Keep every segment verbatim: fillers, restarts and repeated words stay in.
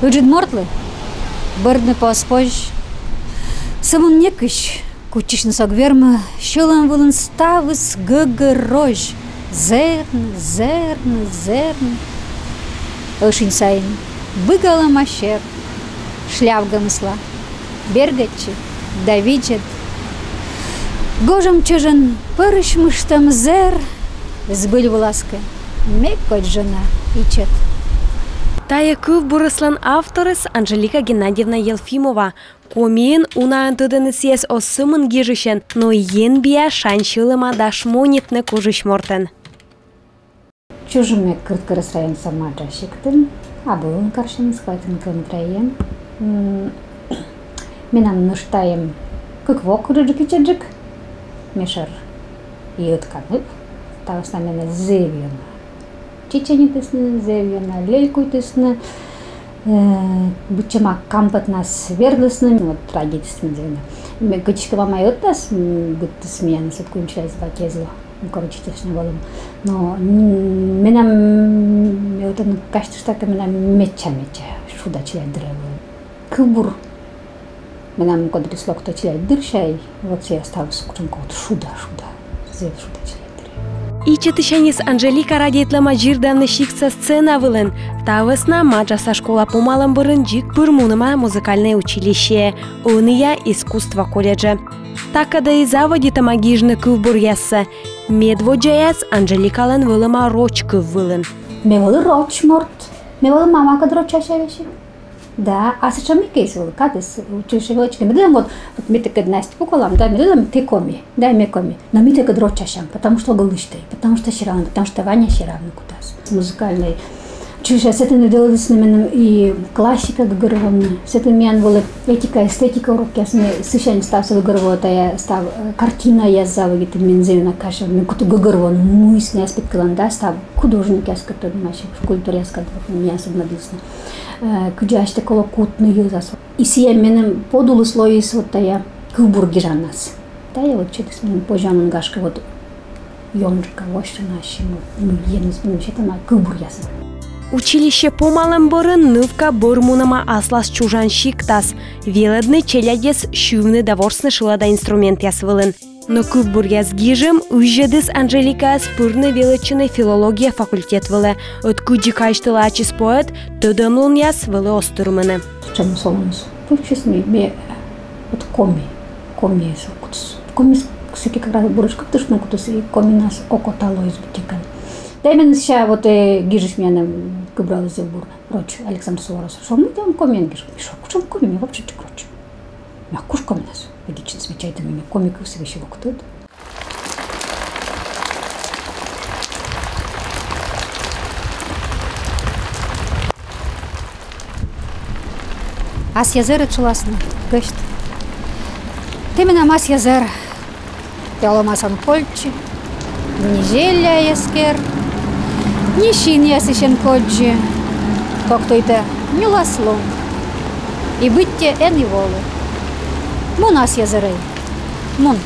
Ыджыд мортлы бӧрдны оз позь. Сӧмын некысь кутчысьныс ог вермы. Сьӧлӧм вылын ставыс гӧгӧр розь. Зэрн, зэрн, зэрн. Ӧшинь сайын быгалӧма сер. Шляв гӧмысла бергӧдчы да видзӧд. Гожӧм чӧжӧн пӧрысьмыштӧм зэр. Збыль вылас кӧ, ме кодь жӧ на ичӧт. Тайӧ кывбурыслӧн авторыс Анжелика Геннадьевна Елфимова. Комиын унаӧн тӧдӧны сійӧс оз сӧмын гижысьӧн, но и енбиа, шань сьӧлӧма да шмонитны кужысь мортӧн. Чужим ме Кӧрткерӧс районса Маджа сиктын, абу ӧвӧл карсянь, квайтымын километра эм. М, менам нӧшта эм кык вок, ыджыдджык, ичӧтджык. Ме шӧр и ӧтка ныв. Та вӧсна менӧ зэв ёна чеченитісны, зэв ёна лелькуйтісны, э, быдсяма кампетнас вердісны, вот, радейтісны зэв ёна. Ме, кыдзкӧ мамӧй ӧтнас, м, быдтіс миянӧс, вот, куим челядьӧс, батьӧй эз ло, ну, короче, честно вӧлӧм. Но, м, менам, ме вот ӧні казьтышта кӧ, менам медся, медся шуда челядьдырӧй вӧлӧм. Кывбур менам кодкӧ локтӧ челядьдыр сяй, вот сійӧ ставыс кутшӧмкӧ вот шуда, шуда, зэв шуда челядьдыр. Ичӧтысяньыс Анжелика радейтлӧма дзирдавны сиктса сцена вылын. Та вӧсна Маджаса школа помалӧм бӧрын дзик пыр мунӧма музыкальнӧй училищеӧ, ӧнія искусство колледжӧ. Та кадӧ и заводитӧма гижны кывбуръяссӧ. Медводдзаяс Анжеликалӧн вӧлӧма роч кыв вылын. Ме вӧлі роч морт. Ме вӧлі мамакӧд рочася весиг. Да, а сэтшӧм и кӧ эз вӧв, кадыс, училище велӧдчыны. Медым вот, вот ме тэкӧд Настя пукалам, да, медым тэ коми, да, ме коми. Но ми тэкӧд рочасям, потому что ог лысьтӧй, потому что серавны, потому что Ваня серавны кутас. Музыкальнӧй училище, сэтӧн велӧдісны меным и классика гӧгӧрвоны. Сэтӧн миян вӧлі этика, эстетика урокъяс, ме сысянь ставсӧ гӧгӧрвоа, тайӧ став, э, картинаяс заводитім, мен зэв ёна казьтылӧ, ме кута гӧгӧрвоны, мый сынъяс петкӧдлӧны, да, став художникъяскӧд, тодмасим, скульпторъяскӧд, вот, миянӧс ӧд мӧдісны. Э, кыдзи асьтӧ колӧ кутны йӧзас. И сійӧ меным подулыс лоис вот тайӧ кывбур гижанас. Тайӧ вот сетіс меным позянлун, гашкӧ, вот ёнджыка восьтыны ассьым, ну, еныс меным сетӧма кывбуръясӧн. Училище помалӧм бӧрын нывка бӧр мунӧма аслас чужан сиктас, велӧдны челядьӧс сьывны да ворсны шылада инструментъяс вылын. Но кывбуръяс гижӧм ыззьӧдіс Анжеликаӧс пырны велӧдчыны филология факультет вылӧ. Ӧд, кыдзи казьтылӧ ачыс поэт, тӧдӧмлунъяс вӧлі оз тырмыны. Сэтшӧм солуныс пуксис, ме, ме вот коми, коми со кутіс. Коми сэки как раз бурджык кыптыштны кутіс, и коминас окота лоис быттьӧкӧ. Да и мен сэсся вот, э, гижысь миянӧс кывбуръяс зэв бур, роч, Александр Суворов. Шуӧ, мый тэ он комиӧн гиж? Ме шуа, кутшӧм коми, ме вообще дзик роч. Ме ог куж коминас. Видзӧдчис, ме чайта, меным коми кывсӧ весиг ог тӧд. Асъя зэрыд шуласны, гӧсть. Тэ менам асъя зэр. Тэ олӧмас он кольччы ни зелля эскер, ни синъясысь эн коддзы. Кок туйтӧ нюлас лун, и быттьӧ эн и волы. Мун, асъя зэрӧй, мун.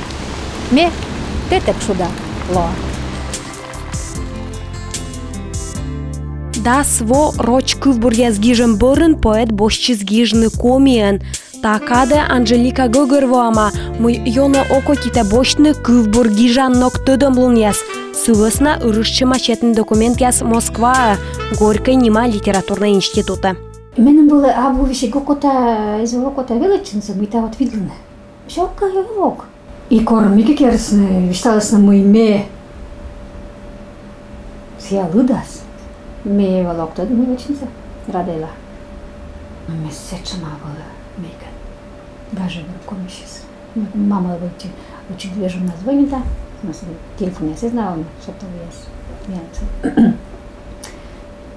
Ме тэкӧд шуда лоа. Дас во роч кывбуръяс гижӧм бӧрын поэт босьтчис гижны комиӧн. Та кадӧ Анжелика гӧгӧрвоӧма, мый ёна окотитӧ босьтны кывбур гижан ног тӧдӧмлунъяс. Сы вӧсна ырыштчӧма сетны документъяс Москваӧ, Горькӧй нима литературнӧй институтӧ. Меным вӧлі абу весиг окота, эз вӧв окота велӧдчынысӧ, мыйта вот видлыны. Всё, окей, ок. И кор мыйкӧ керисны, висьталісны, мый ме сійӧ лыдас, ме вӧлі ог тӧд, мый вӧчнысӧ радейла. Ме сэтшӧма вӧлі мыйкӧ гажӧдӧ, комисьыс. Мамӧй вӧлі учит вежоннас звонита, телефонъяс эз на вӧв, сотовӧйяс.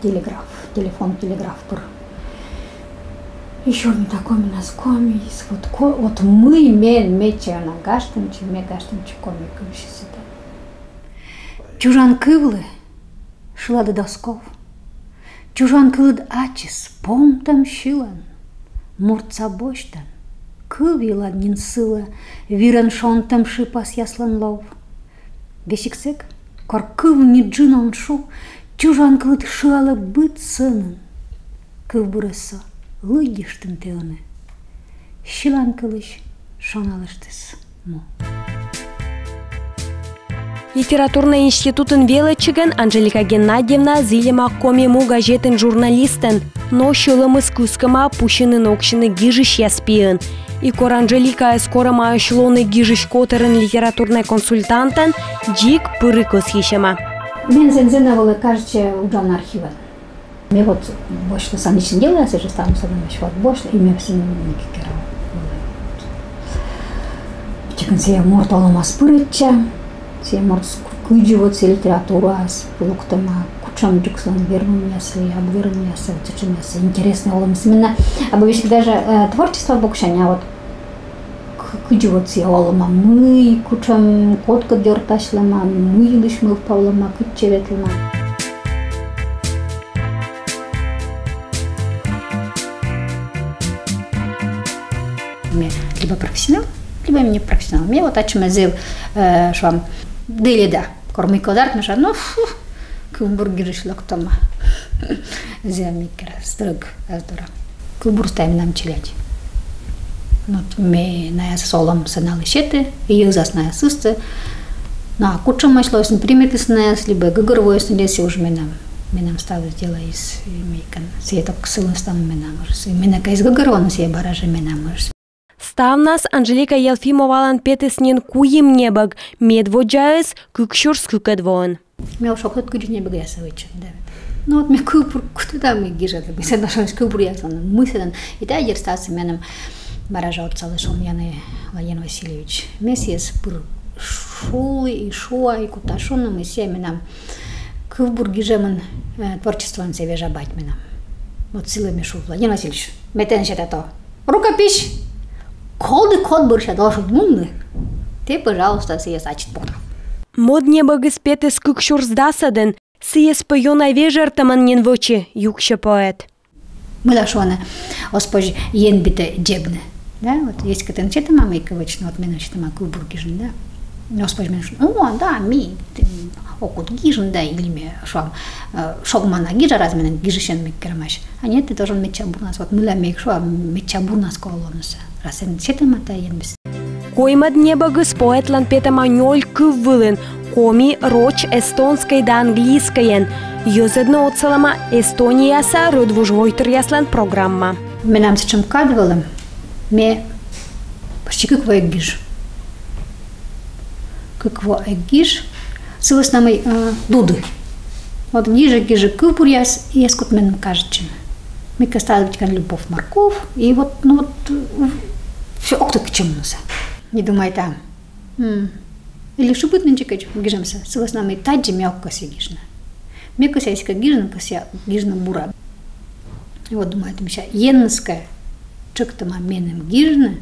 Телеграф, телефон, телеграф пыр. Ещё не такой у нас коми есть. Вот ко-, вот мый мен медся ёна гажтӧмтчи, ме гажтӧмтчи коми кывсьыс. Чужан кывлы шылад ӧд оз ков. Чужан кылыд ачыс помтӧм сьылан. Муртса босьтан, кыв йылад нин сылӧ, вирӧн шонтӧм шыпасъяслӧн лов. Весиг сэк, кор кыв ни джын он шу, чужан кылыд шыалӧ быд сӧнын. Кывбурӧс со Лыддьыштім ті ӧні. Сьыланкылысь шоналыштіс му. Литературнӧй институтын велӧдчигӧн Анжелика Геннадьевна зільӧма «Коми му» газетын журналистӧн, но сьӧлӧмыс кыскӧма пусьыны-ноксьыны гижысьяс пиын. И кор Анжеликаӧс корӧмаӧсь лоны «Гижысь» котырын литературнӧй консультантӧн, дзик пыр и кӧсйысьӧма. Мен зэв-зэв на вӧлі кажитчӧ уджавны архивын. Ме вот босьтлі сандичнӧй делӧяс, и ставныс сӧмын вот босьтлі, и ме всё некерав. Тикын сійӧ морт олӧмас пырӧдча, сійӧ морт кыдзи вот сійӧ литератураас локтӧма, кутшӧм дзик сылӧн вермӧмъяс, абу вермӧмъяс, вот сэтшӧмъяс, интереснӧй олӧмыс. Именно, абу весиг даже, э, творчество боксянь, а вот к-, кыдзи вот сійӧ олӧма, мый, кутшӧм, кодкӧд ёртасьлӧма, мый йылысь мӧвпавлӧма, кытчӧ ветлӧма. Ме либӧ профессионал, либӧ не профессионал. Ме вот ачым зэв, э, шуам, дӧльӧда. Кор мыйкӧ ӧзарт, ме шуа, ну, фу, кывбур гижысь локтӧма. Зэв некер стрӧг ас дорӧ. Кывбурыс — тайӧ менам челядь. Но вот ме наясӧс олӧмсӧ налы сеті, и йӧзас наяс ыстӧ. Но а кутшӧмӧсь лоӧ сійӧ, примитіс наяс либӧ гӧгӧрвоис наяс, сійӧ уж менам, менам ставыс делӧыс, и мыйкӧ, сійӧ ток сылӧн ставным менам ӧжыс. И менӧ кӧ эз гӧгӧрво, но сійӧ бара жӧ менам ӧжыс. Ставнас Анжелика Елфимовалӧн петіс нин куим небӧг, медводдзаыс кык сюрс кыкӧд воын. Ме уж ог тӧд, кыдзи небӧгъяссӧ вӧчны, да. Ну вот ме кывбур кутам и гижа, да, ме сэн нашӧн кывбуръяс, он мысльӧн. И тайӧ дерт ставсӧ меным бара жӧ отсаліс Шоломъянӧй Владимир Васильевич. Ме сійӧс пыр шулі и шуа, и кута шуны, мый сійӧ менам кывбур гижӧмын, э, творчествоын сійӧ вежа бать менам. Вот сылы ме шуа: Владимир Васильевич, ме тэнӧ сета то рукопись, коді код бӧрся должен мунны, тэ, пожалуйста, сійӧс ачыд пуктав. Мӧд небӧгыс петіс кык сюрс дасӧдын, сійӧс пӧ ёна вежӧртӧмӧн нин вӧчи, юксьӧ поэт. Мыйла шуӧны, оз позь Ен битӧ дзебны. Да, вот, эськӧ тэн сетӧма мыйкӧ вӧчны, вот меным сетӧма кывбур гижны, да. Оз позь меным шуны: о, да, ме, м, окота гижны, да, или ме, шуам, э, шогмана гижа, раз меным гижысьӧн мыйкӧ керӧмаӧсь. А нет, тэ должен медся бурнас, вот мыйла ме шуа, медся бурнас колӧ лоны сійӧ. Раз эн сетӧма тайӧ Ен битӧ. Коймӧд небӧгыс поэтлӧн петӧма нёль кыв вылын: коми, роч, эстонскӧй да английскӧйӧн. Йӧзӧдны отсалӧма Эстонияса рӧдвуж войтыръяслӧн программа. Менам сэтшӧм кад вӧлӧм, ме почти кык во эг гиж. Кык во эг гиж. Сы вӧсна мый, э, дуді. Вот гижи, гижи кывбуръяс, и эз кут меным кажитчыны. Мыйкӧ ставыс быттьӧкӧ Любовь, Морковь, и вот, ну вот, э, всё, ог тӧд, кытчӧ мунны сійӧ. Не думайта, м, или шыбитны дзикӧдз гижӧмсӧ, сы вӧсна мый тадзи ме ог кӧсйы гижны. Ме кӧсъя эськӧ гижны, кӧсъя гижны бура. И вот думайта, мися, Еныс кӧ тшӧктӧма меным гижны,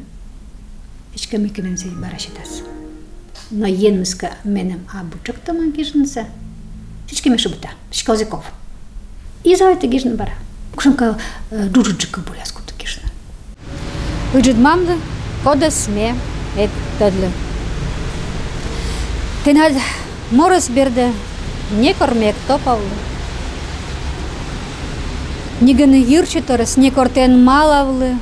эськӧ мыйкӧ меным сійӧ бара сетас. Но Еныс кӧ меным абу тшӧктӧма гижнысӧ, сідзкӧ ме шыбита, сідзкӧ оз и ков. И заводита гижны бара. Кутшӧмкӧ, э, джуджыдджык кывбуръяс кута гижны. Ыджыд мамлы, кодӧс ме эг тӧдлы. Тэнад морӧс бердӧ некор ме эг топавлы. Ньӧгӧн йырсьӧ торъяс некор тэ эн малавлы,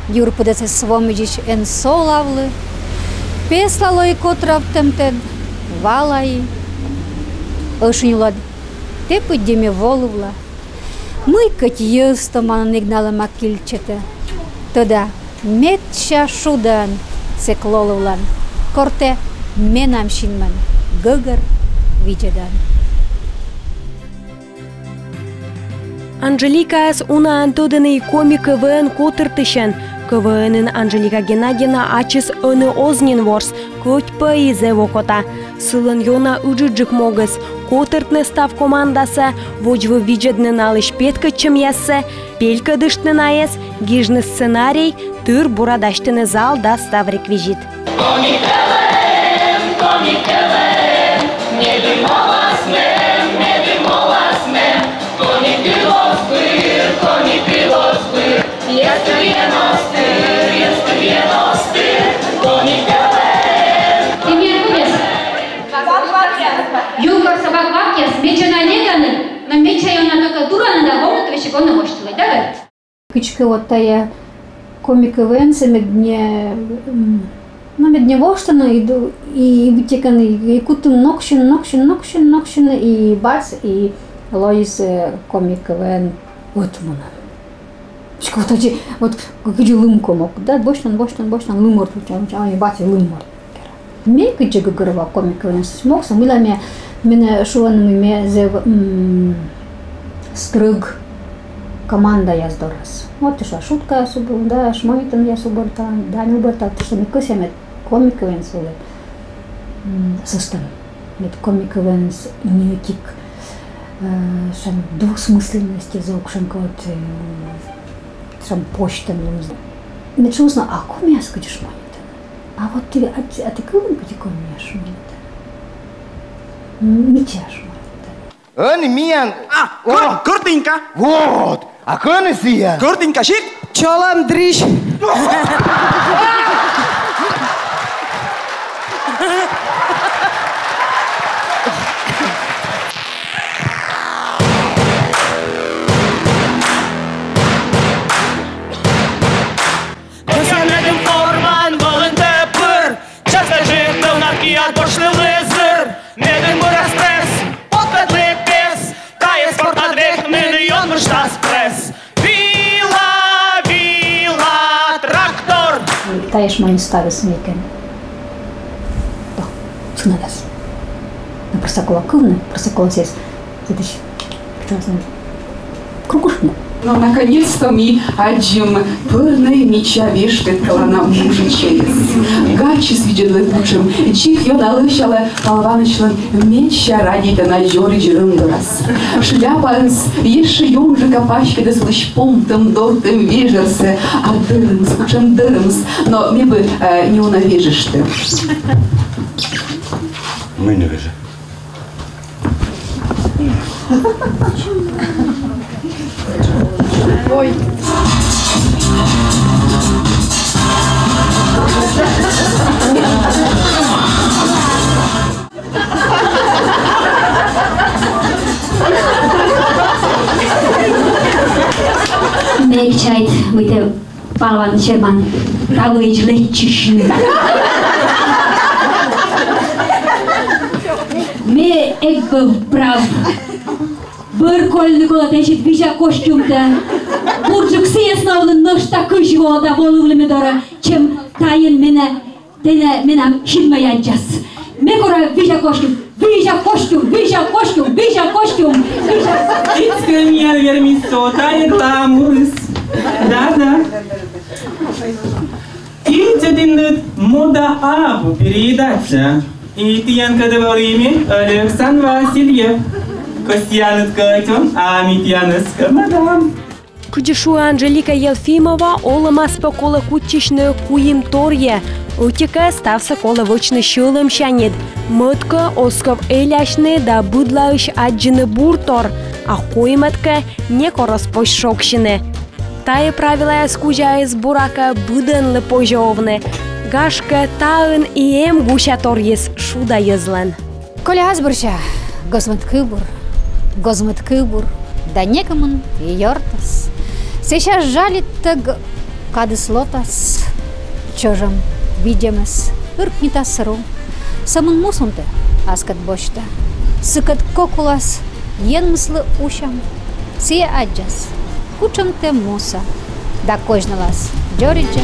юр пыдӧсӧс вомидзысь эн солавлы. Песла лои котравтӧмтӧд, валаи. Ӧшинь улад тэ пыдди ме волывла. Мый кӧть йӧз томанын эг налӧма кильчӧтӧ. Тӧда, медся шудӧн сэк лолывлан, кор тэ менам синмӧн гӧгӧр видзӧдан. Анжеликаӧс унаӧн тӧдӧны и коми КВН котыртысьӧн. КВН-ын Анжелика Геннадьевна ачыс ӧні оз нин ворс, кӧть пӧ и зэв окота. Сылӧн ёна ыджыдджык могыс: котыртны став командасӧ, водзвыв видзӧдны налысь петкӧдчӧмъяссӧ, пелькӧдыштны найӧс, гижны сценарий, тыр бура дасьтыны зал да став реквизит. Юкорса вак-вакъяс, медся на негӧны, но медся ёна только дурӧны да, гомныд весиг он босьтлы, давай. Кыдзкӧ вот тая Коми КВН-сӧ мед не, м, ну, мед не воштыны, и ду-, и, и быттьӧкӧ, и, и кутім ноксьыны, ноксьыны, ноксьыны, ноксьыны, и бац, и лоис, э, Коми КВН ӧтмунӧм. Ещё вот эти, вот кыдзи лым комок, да, босьтан, босьтан, босьтан, лым морт, вуча, вуча, а и бац, и лым морт. Ме кыдзи гӧгӧрвоа Коми КВН-ыс мокса, мыйла ме, менӧ шуӧны, мый ме зэв, м, стрӧг командаяс дорас. Вот тышла шуткаяс уб-, да, шмонитанъяс убӧрталан, да, не убӧрталан, тышла ме кӧсъя, мед Коми КВН-ыс вӧлі, м, сӧстӧм. Мед Коми КВН-ыс не ӧтик, э, сэтшӧм двусмысленность, зэв кутшӧмкӧ вот, э, сэтшӧм позьтӧм лоис. Мед шуисны, а комияс кыдзи шмонитӧны? А вот тэ, а тэ, а тэ кывлін, кыдзи комияс шмонитӧны? М, мича шмонитӧны. Ӧні миян. А, о! Кӧр-, кӧртынька. Вот. А кӧні сія? Кӧртынька сикт. Чолӧм, дрыщ. Кӧсъя медым формаӧн вӧлін тэ пыр. Частӧджык тӧвнад киад босьтлывлі зыр. Медым бӧрас пресс, поткӧдлы пес. Тайӧ спортад век меным ёнмыштас пресс. Вила, вила, трактор. Тайӧ шмонитӧ ставыс мыйкӧ. Да, сынӧдас. Но просто колӧ кывны, просто колӧ сійӧс. Следующий. Прекрасно. Кругушкина. Но наконец-то ми аддзим пӧрнӧй мича веж петкӧлана мужичӧйӧс. Гачыс видзӧдлӧ кутшӧм, дзик ёна лӧсялӧ Пал Иванычлӧн медся радейтана дзоридз рӧм дорас. Шляпаыс ещӧ ёнджыка паськӧдӧ сылысь помтӧм, дортӧм вежӧрсӧ, а дӧрӧмыс, кутшӧм дӧрӧмыс, но ме бы, э, неуна вежыштӧ. Мый не вежӧ? Ой. Ме эг чайт, мый тэ Пал Иваныч, Серман, та вылӧ лэччысьны. Ме эг вӧв прав. Бӧр кольны колӧ тэнсьыд визя костюмтӧ. Бурджык сійӧс новлыны нӧшта кызь во да волывлыны ме дорӧ, чем тайӧн менӧ тэнӧ менам синмӧй аддзас. Ме кора визя костюм, визя костюм, визя костюм, визя костюм, визя. Эськӧ миян вермис со, тайӧ гламурыс. Да, да. Кӧть ӧтикныд мода абу переедаться. И тіянкӧд вӧлі ме, Александр Васильев. Кӧсъянныд кӧть он, а ми тіянӧс кӧ, мадам. Кыдзи шуӧ Анжелика Елфимова, олӧмас пӧ колӧ кутчысьны куим торйӧ. Ӧтикӧ, ставсӧ колӧ вӧчны сьӧлӧмсяньыд. Мӧдкӧ, оз ков элясьны да быдлаысь аддзыны буртор. А коймӧдкӧ, некор оз позь шогсьыны. Тайӧ правилаяс кузяыс, буракӧ, быдӧнлы позьӧ овны. Гашкӧ, таын и эм гуся торйыс шуда йӧзлӧн. Коля ас бӧрся гозмӧд кывбур, гозмӧд кывбур, да некымын ёртас. Сэсся жалиттӧг кадыс лотас, чӧжӧм видзӧмӧс ыркнитас ру. Сӧмын мусунтӧ аскӧд босьта. Сыкӧд кок улас Енмыслы усям. Сійӧ аддзас, кутшӧм тэ муса, да козьналас дзоридзӧ.